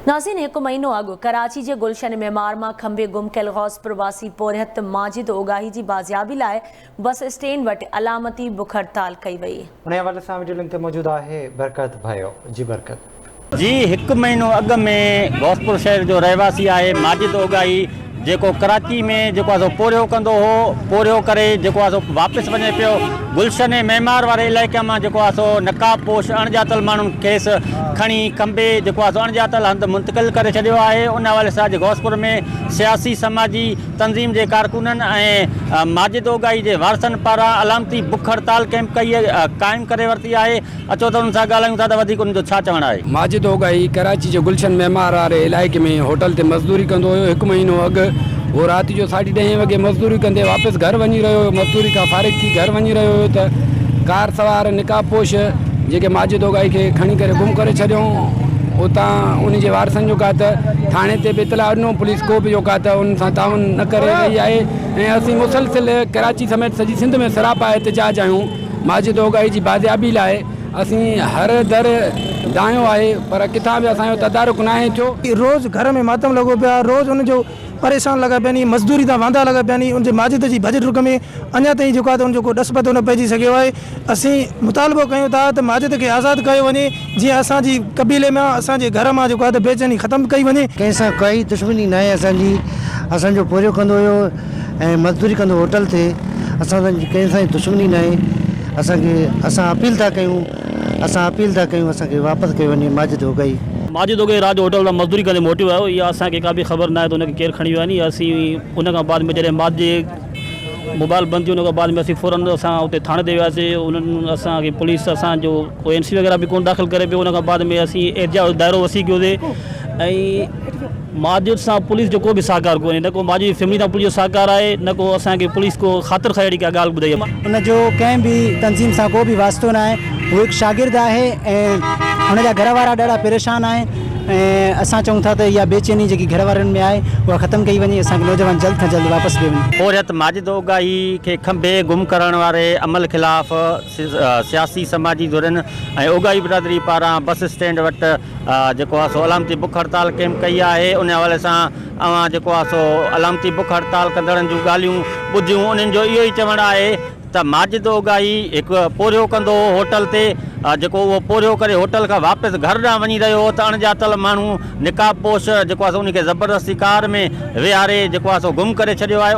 ناظرين هڪ مهينو اڳ ڪراچي جي گلشن معمار مان کنڀي گم ڪيل غوثپور واسي پورهيت ماجد اوڳاهي جي بازيابي لاء بس اسٽينڊ وٽ علامتي بک هڙتال ڪئي وئي. انهي حوالي سان وڊيو لنڪ تي موجود آهي برڪت ڀيو جي برڪت. جي هڪ مهينو اڳ ۾ غوثپور شهر جو رهواسي آهي ماجد اوڳاهي جيڪو ڪراچي ۾ جيڪو آهي سو پورهيو ڪندو هو، پورهيو ڪري جيڪو آهي سو واپس وڃي پيو، گلشن معمار واري علائقي مان جيڪو آهي سو نقاب پوش اڻڄاتل ماڻهن کيس کڻي کنڀي جيڪو آهي سو اڻڄاتل هنڌ منتقل ڪري ڇڏيو آهي، ان حوالي سان اڄ غوثپور ۾ سياسي سماجي تنظيم جي ڪارڪنن ۽ ماجد اوڳاهي جي وارثن پاران علامتي بک هڙتال ڪئمپ ڪئي قائم ڪري ورتي آهي. اچو ته انهن سان ڳالهايون ٿا ته وڌيڪ انهن جو ڇا چوڻ آهي. ماجد اوڳاهي ڪراچي جي گلشن معمار واري علائقي ۾ هوٽل تي مزدوري ڪندو هيو، هڪ مهينو اڳ هو رات جو ساڍي ڏهين وڳي مزدوري ڪندي واپس گهر وڃي رهيو هيو، مزدوري کان فارغ ٿي گهر وڃي رهيو هيو ته ڪار سوار نقاب پوش جيڪي ماجد اوڳاهي کي کڻي ڪري گم ڪري ڇڏيو، اتان ان جي وارثن جو ڪا ته ٿاڻي تي به اطلاع ڏنو، پوليس ڪو به جو ڪا ته انهن سان تعاون نه ڪري رهي آهي ۽ اسين مسلسل ڪراچي سميت سڄي سنڌ ۾ سراپا احتجاج آهيون. ماجد اوڳاهي جي بازيابي لاء اسين هر در دانهيو آهي پر ڪٿان به اسان جو تدارڪ ناهي ٿيو. روز گهر ۾ ماتم لڳو پيو آهي روز ان جو پريشان لڳا پيا آهن مزدوري تان واندا لڳا پيا آهن ان جي ماجد جي ڀڄ ڊڪ ۾ اڃا تائين جيڪو آهي ته ان جو ڪو ڏس پتو نه پئجي سگهيو آهي اسين مطالبو ڪيون ٿا ته ماجد کي آزاد ڪيو وڃي جيئن اسان جي قبيلي مان اسان جي گهر مان جيڪو آهي ته بيچيني ختم ڪئي وڃي. ڪنهن سان ڪائي دشمني ناهي اسان جي اسان جو پورهيو ڪندو هيو ۽ مزدوري ڪندو هوٽل تي اسان سان ڪنهن سان دشمني ناهي اسان کي اسان اپيل ٿا ڪيون اسان اپيل ٿا ڪيون اسان کي واپس ڪيو وڃي ماجد اوڳاهي. ماجد اوڳاهي رات جو هوٽل تان مزدوري ڪندي موٽيو آيو اها اسان کي ڪا به خبر ناهي ته ان کي ڪير کڻي ويو آهي نه اسين ان کان بعد ۾ جڏهن ماجد جي موبائل بند ٿي ويو ان کان بعد ۾ اسين فورن اسان اتي ٿاڻي تي وياسي انهن اسان کي پوليس اسان جو ڪو اين سي وغيره به ڪونه داخل ڪري پيو ان کان بعد ۾ اسين احتجاج جو دائرو وسيع ڪيوسي ۽ ماجد سان پوليس جو ڪو به سهڪار ڪونهي نه ڪو ماجد جي فيملي سان پوليس جو سهڪار آهي نه ڪو اسان کي پوليس ڪو خاطر خواهي اهڙي ڪا ڳالهه ٻڌائي آهي. ان جو ڪنهن به تنظيم سان ڪو به واسطو ناهي هو هڪ شاگرد آهي ۽ هن جا گهر وارا ڏاڍا پريشان آهن ۽ اسان چئون ٿا ته اها بيچيني جيڪي گهر وارن ۾ آهي اها ختم ڪئي وڃي اسان کي نوجوان جلد کان جلد واپس ڏيو وڃي. پورهيت ماجد اوڳاهي کي کنڀي گم ڪرڻ واري عمل خلاف سياسي سماجي ڌرين ۽ اوڳاهي برادري پاران بس اسٽينڊ وٽ جيڪو آهي سو علامتي بک هڙتال ڪيمپ ڪئي آهي ان حوالي سان اوهان جيڪو آهي سو علامتي بک هڙتال ڪندڙن جون ڳالهيون ٻڌيون انهن جو اهو ئي چوڻ آهي ته ماجد اوڳاهي هڪ پورهيو ڪندو هو هوٽل تي جيڪو اهو پورهيو ڪري هوٽل کان واپس گهر ڏانهن وڃي رهيو هو ته اڻڄاتل ماڻهو نقاب پوش جيڪو آهي سو ان کي زبردستي ڪار ۾ ويهاري جيڪو آهي سو گم ڪري ڇڏيو آهي.